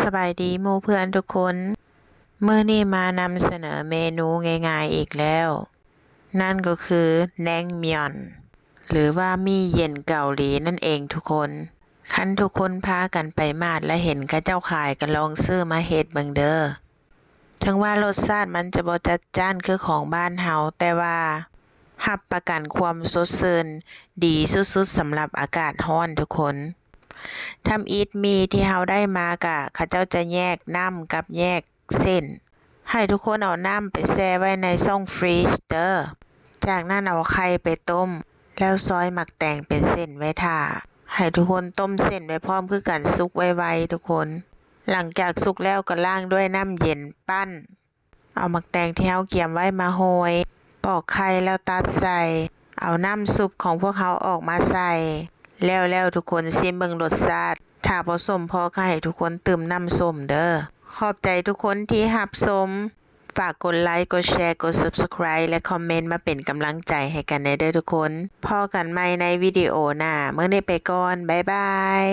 ສະບາຍດີໝູ່ເພື່ອນທຸກຄົນ, ມື້ນີ້ມານຳສະເໜີເມນູງ່າຍໆອີກແລ້ວ, ນັ້ນກໍຄືແນງມຽນ ຫຼືວ່າໝີ່ເຢັນເກົາຫຼີນັ້ນເອງທຸກຄົນ. ຄັນທຸກຄົນພາກັນໄປມາດ ແລະ ເຫັນເຂົາເຈົ້າຂາຍ ກໍລອງຊື້ມາເຮັດເບິ່ງເດີ້. ເຖິງວ່າລົດຊາດມັນຈະບໍ່ຈັດຈ້ານຄືຂອງບ້ານເຮົາ, ແຕ່ວ່າຮັບປະກັນຄວາມສົດຊື່ນ ດີສຸດໆສຳລັບອາກາດຮ້ອນທຸກຄົນ. ທຳອິດໝີ່ທີ່ເຮົາໄດ້ມາກະ ເຂົາເຈົ້າຈະແຍກນ້ຳກັບແຍກເສັ້ນ. ໃຫ້ທຸກຄົນເອົານ້ຳໄປແຊ່ໄວ້ໃນຊ່ອງຟຣີດເດີ້. ຈາກນັ້ນເອົາໄຂ່ໄປຕົ້ມ ແລ້ວຊອຍໝາກແຕງເປັນເສັ້ນໄວ້ຖ້າ. ໃຫ້ທຸກຄົນຕົ້ມເສັ້ນໄວ້ພ້ອມຄືກັນ ສຸກໄວໆທຸກຄົນ. ຫຼັງຈາກສຸກແລ້ວກໍລ້າງດ້ວຍນ້ຳເຢັນ, ປັ້ນເອົາໝາກແຕງທີ່ເຮົາກຽມໄວ້ມາໂຮຍ, ປອກໄຂ່ແລ້ວຕັດໃສ່, ເອົານ້ຳຊຸບຂອງພວກເຮົາອອກມາໃສ່. ແລ້ວໆທຸກຄົນຊິມເບິ່ງລົດຊາດ, ຖ້າບໍ່ສົ້ມພໍກໍໃຫ້ທຸກຄົນຕື່ມນ້ຳສົ້ມເດີ້. ຂອບໃຈທຸກຄົນທີ່ຮັບຊົມ. ຝາກກົດໄລ, ກົດແຊ, ກົດ Subscribe ແລະ ຄອມເມັນມາເປັນກຳລັງໃຈໃຫ້ກັນແດ່ເດີ້ທຸກຄົນ. ພໍ້ກັນໃໝ່ໃນວິດີໂອໜ້າ. ມື້ນີ້ໄປກ່ອນ. ບາຍບາຍ.